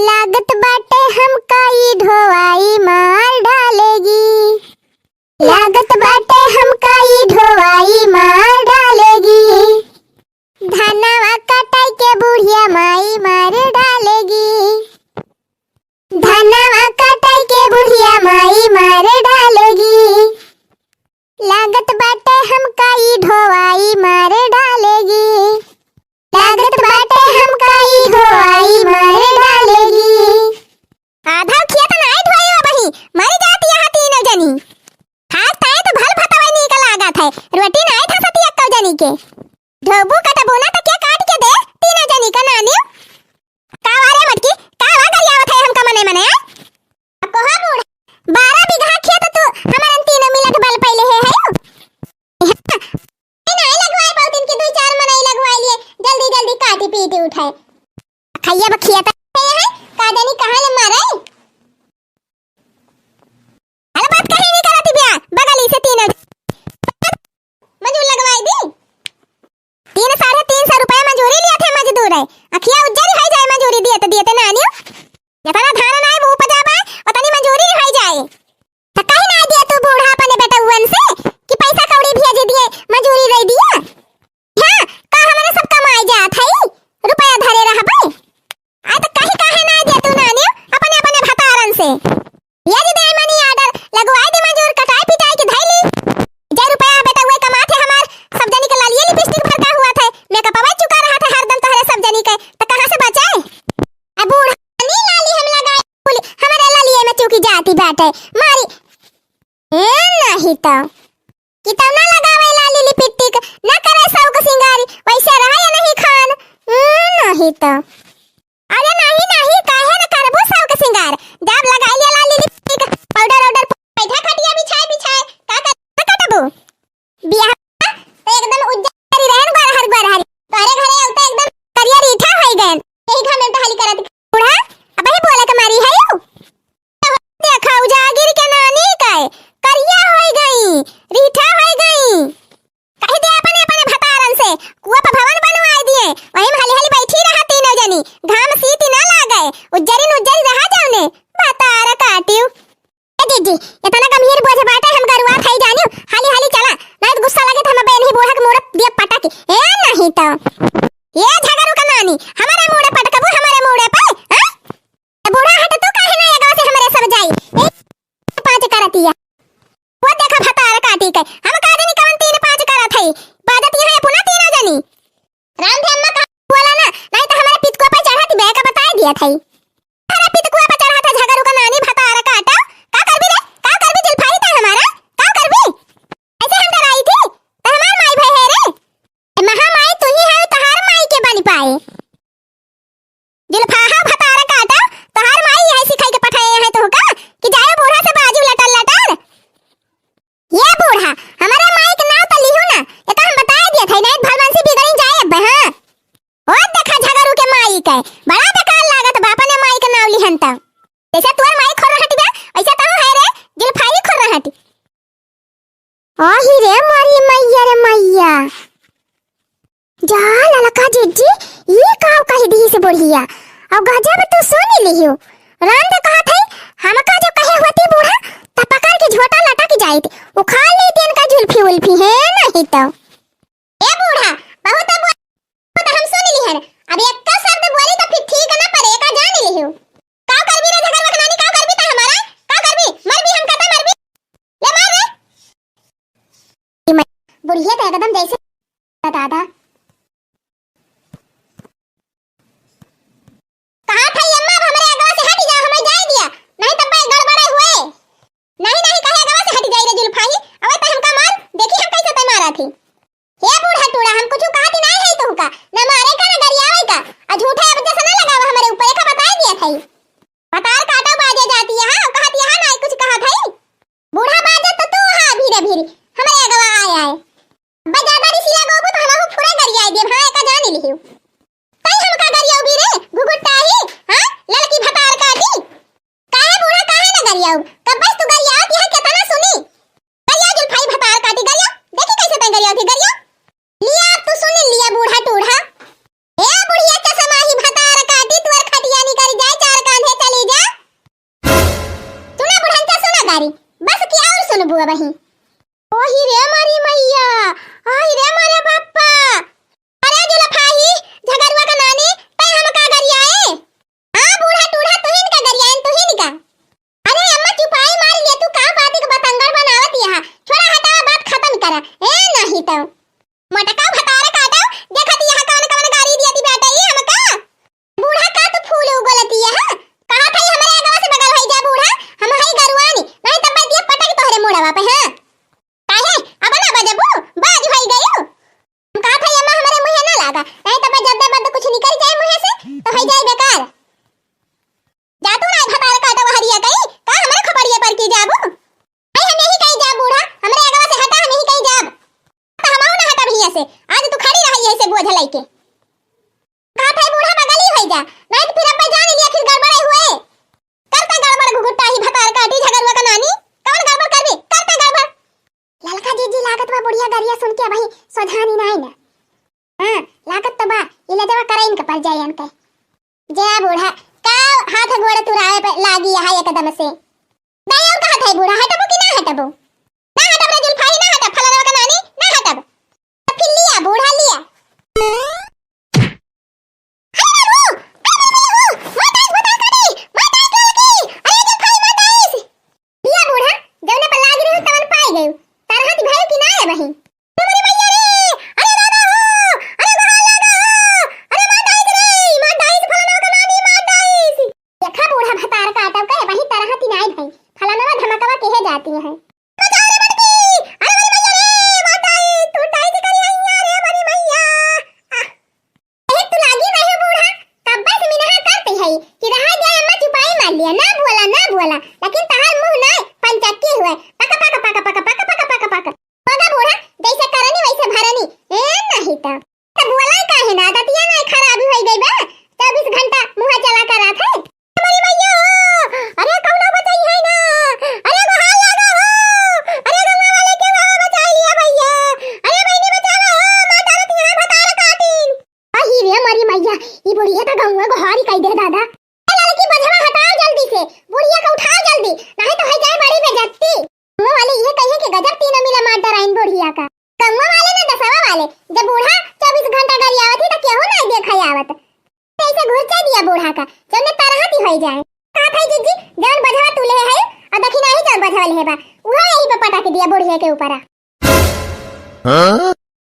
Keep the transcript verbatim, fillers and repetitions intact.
लागत बाटे हमका ई ढोवाई मार डालेगी। लागत बाटे हमका ई ढोवाई मार डालेगी। धनवा कटाई के बुढ़िया माई मार डालेगी। धनवा कटाई के बुढ़िया माई मार डालेगी। लागत बाटे हमका ई ढोवाई मार डालेगी। लागत बाटे हमका ई ढोवाई मार डालेगी। आधा खेत नाई ढोई बही, मर जाती यहाँ तीनों जनी। हाथ ताए तो भल भतवा नीक लागत है, रोटी नाई था सती एक्को जनी के। ढोबू कटबू ना तो के काट के दे तीनों जनी का नानी। का वा रे मटकी, का वा गरियावत है हमका मने मने, आय? अब कहो बूढ़ा, बारह बीघा खेत तू हमरन तीनों मिलत बल पहिले है, है? नाई लगवाए पाउत इनके दुई चार मनई लगवाए लिए, जल्दी जल्दी काटी पीटी उठाए। खैया बा खेत है, का जानी कहाँ ले मारे। हल बात कहीं नहीं करती बिया, बगली से तीनों मजूर लगवाई दी। तीन, साढ़े तीन सौ रुपया मजूरी लिया थे मजदूर है। अखिया उज्जर हो जाए मजूरी दिए तो दिए थे नानियो। जितना धान नाई वो उपजा पाए, उतनी मजूरी हो जाए। तो कहीं ना दिया तू बूढ़ा अपने बेटउअन से कि पैसा कौड़ी भेज दिए, मजूरी दे दिया। हाँ, का हमरे सब कमाए जात है, रुपया धरे रहबे। आ तो कहीं काहे ना दिया तू नानियो अपने अपने भतारन से। भेज दे money order, लगवाए दे मजूर, कटाई पिटाई के धई ली। जे रुपया बेटउए कमात है हमार, सब जनी के लालिए lipstick भर का हुआ थे, मेकअपवा चुका रहा था हरदम तोहरे सब जनी के, तो कहाँ से बचे? अब बूढ़ा नी लाली हम लगाए, बोली, हमारे लालिए में चुकी जाती बाटे, मारी। ए, नहीं तो। कितना लगावे लाली lipstick, ना करे शौक सिंगारी, वैसे रहे या नहीं खान। ए, नहीं तो। अरे नाही, नाही, काहे न करबू शौक सिंगार? जब लगाई लिया लाली lipstick, powder औडर, बैठा खटिया बिछाए, बिछाए, का कर, का कटबू? बियाह तो एकदम उज्जर रहे न, गोरहर, गोरहर। तोहरे घरे अब तो एकदम करिया रीठा होई गए। यही घमंड हाली करत। बूढ़ा, अब ही बोले के मारी है यू। देखा, उजागिर के नानी के करिया होई गई, रीठा होई गई। कहि दे अपने, अपने भतारन से, कुआ पर भवन बनवाए दिए, वहीं में हाली हाली बैठी रहा तीनों जनी, घाम सीत ना लागे, उज्जरिन उज्जरी रहा जाउने, भतार काटियो। ए दीदी, इतना गंभीर बोझ बाटे, हम गरुआ खाई जानियो, हाली हाली चला, नहीं तो गुस्सा लगे तो हम बे नहीं बूढ़ा के मुड़े दिए पटक। ए नहीं तो, ए झगरू का नानी, हमारे मुड़े पटकबू, हमारे मुड़े पे, हाँ? ए बूढ़ा हट, तू काहे ना एगवा से हमरे सब जाई? ए पाँच करतिया। वो देखा भतार काटी के। हम का जनी कवन तीन पाँच करत हई। बाजत यहाँ अपना तीनों जनी। राम धे अम्मा का बोला ना, नहीं तो हमारे पितकुआ पे चढ़त बे का बताए दिया थई। अरे पितकुआ पे चढ़त है झगरू का नानी भतार काटा। का करबी रे? का करबी जुल्फाही तै हमारा? का करबी? ऐसे हम डराई थी? तो हमार माई भय है रे। ए महामाई तू ही है, तहार माई के बन पाए। जुल्फाहा भतार काटा, तोहार माई यही सिखाई के पठाए हैं तोहका कि जायो बूढ़ा से बाजू लटर लटर। ये बूढ़ा, हमारे माई के नाव तो लिहू ना, ये तो हम बताए दिए थे, नहीं भलमनसी बिगड़ी जाए अब, हाँ। ओ देखा झगरू के माई के, बड़ा बेकार लागत बा अपने माई के नाव लिहन त। जैसे तोर माई खोर रहटी बा, वैसे तो है रे, जुल्फाही खोर रहटी। आही रे मोरी मैया रे मैया। जा ललका जिज्जी, ई काव कहि दिहिस बुढ़िया। अउ गजब तू सुनि लिहियो। राम दे कहत है, हमका जो कहे होती बूढ़ा, त पकड़ के झोटा लटक जाइत। उखाड़ लेती इनका जुल्फी उल्फी, है नहीं तो। ए बूढ़ा, बहुत अब तो हम सुन लिहन। अब एक्का शब्द बोली तो फिर ठीक ना पड़े, एका जान लिहू। का करबी रे झगरुआ के नानी, का करबी त हमारा? का करबी? मरबी हमका त मरबी। ले मार रे। बुढ़िया तो एकदम जैसे दादा। कहा था ये अम्मा, अब हमरे अगवा से हट जा, हमें जाए दिया, नहीं तब भाई गड़बड़े हुए। नहीं, नहीं, कहे अगवा से हट जाई रे जुल्फाही, अबे तो हमका मार, देखी हम कैसे तै मारा थी। हे बूढ़ा टूड़ा, हम कुछ कहत ही नहीं है तुमका, न मारे का, न गरियावे का, आ झूठे अब जैसा न लगावा हमारे ऊपर, एका बताए दिया था। भतार काटा बाजे जाती है, हाँ, कहत यहाँ नहीं कुछ कहत है। बूढ़ा बाजे तो तू हाँ, भीरे भीरे, हमारे अगवा आए आए। अब्बा ज्यादा रिसिया गोबू तो हमहू फुरा गरियाए देब, हाँ, एका जान लिहियो। तई हमका गरियाउबी रे, घुघुट्टाही, हाँ, ललकी भतार काटी। काहे बूढ़ा, काहे न गरियाउब? कब्बस तू गरियावत यहाँ केतना सुनी। गरिया जुल्फाई भतार काटी, गरिया। देखी कैसे तई गरियावत ही, गरिया। लिया तू सुन लिया बूढ़ा टूढ़ा। ए बुढ़िया चश्मा ही भतार काटी, तुअर खटिया निकल जाए, चार अरे, बस कि और सुनबू अबहीं। ओही रे मारी मैया, आई रे मारे बाप्पा। अरे जुलफाही, झगरुआ का नानी, तै हमका गरियाए? हाँ बूढ़ा टूढ़ा, तुहिन का गरियाइन, तुहिन का। अरे अम्मा चुपाई मार लिया, तू का बात के बतंगड़ बनावत यहाँ? छोड़ा हटावा, बात खतम करा। ए नहीं तो। मोटका भतार काटो, देखत यहाँ कवन कवन गारी दिया दी बेटा ई हमका। बूढ़ा का तू फूल उगलती है, हाँ? कहा था हमरे अगवा से बगल होई जा बूढ़ा, हम हई गरुआनी, नहीं तब दिया पटक तोहरे मुड़वा पे, हाँ? काहे? अब ना बजबू, बाज होई गयू। हम कहा था अम्मा हमरे मुँहे ना लागा, नहीं तब जब दे बद कुछ निकल जाए मुँहे से, तो होई जाए बेकार। जा तू ना भतार काटो हरिया कई, का हमरे खोपड़िया पर की जाबू? नहीं हम यही कहीं जाब बूढ़ा, हमरे अगवा से हटा, हम यही कहीं जाब। तो हम ना हटब हिया से, आज तू खड़ी रही ऐसे बोझ लइके। कहा था बूढ़ा बगली होई जा, नहीं तो फिर अब्बे जान लिया फिर गड़बड़े हुए। करता गड़बड़ घुघुटा ही भतार काटी झगरुआ का नानी, कौन गड़बड़ करबी? करता गड़बड़। ललका जीजी लागत बा बुढ़िया गरिया सुन के अबहीं सोझानी नाई ना। हाँ, लागत तो बा, इलाजवा कराइन के पड़ जाए इनके। जा बूढ़ा, का हाथ गोड़ तुरावे पे लागी यहाँ एकदम से। नहीं और कहत है बूढ़ा, हटबो कि ना हटबो? ना हटब रे जुल्फाही, ना हटब, फलाना का नानी, ना हटब। तो फिर लिया बूढ़ा लिया। अरे बाबू, अरे बाबू, मार डाइस, भतार काटी, मार डाइस लड़की, अरे जुल्फाही मार डाइस। लिया बूढ़ा, जौने पर लागी रही तवन पाई गयू। तरहत भयू कि ना है बहिन? अरे मोरी मैया रे, अरे दादा हो, अरे बहा लागा हो, अरे मार डाइस रे, मार डाइस फलाना का नानी, मार डाइस। देखा बूढ़ा भतार काटब कहे वही तरह ती नाई भई, फलानवा धमकवा केहे जाती है। बचाओ रे बटकी, अरे मोरी मैया रे, मार डाइस, तू डाइस करी हैया रे मोरी मैया। आह। ए तू लागी रहे बूढ़ा, कब्बे से मिनहा करते है कि रहा जाए अम्मा चुपाई मार लिया, ना बोला, ना बोला, लेकिन तहार मुँह ना पंचक्की हुए, पक पक पक पक। मगा बूढ़ा, जैसे करनी वैसे भरनी। ए, नहीं तो। तो बोला काहे ना, दतिया ना खराबी होई गई बा। चउबीस घंटा मुँह चला कर रहा था। हमारी मैया हो, अरे कौनो बचाई है ना, अरे गोहार लागा हो, अरे गंगा वाले के बाबा बचाई लिया भैया, अरे बहनी बचावा हो, माता रतिया भतार काटिन। अही रे हमारी मैया, ई बुढ़िया तो गंगा गोहारी कह दे दादा। ए लड़की बझवा हटाओ जल्दी से, बुढ़िया को उठाओ जल्दी, नहीं तो हो जाए बड़ी बेइज्जती। गौवा वाले ये कहिए कि गजब तीनों मिला मार डराइन बुढ़िया का। गौवा वाले ना दसवा वाले, जब बूढ़ा चउबीस घंटा गरियावत ही तो केहू ना देखे आवत। तो ऐसे घुरचे दिया बूढ़ा का, जब ने तरह ती होई जाए। कहा था जीजी, जौन बझवा तू ले है और दखिना ही जौन बझवा ले बा, उहो यही पे पटक दिया बुढ़िया के ऊपर। हाँ?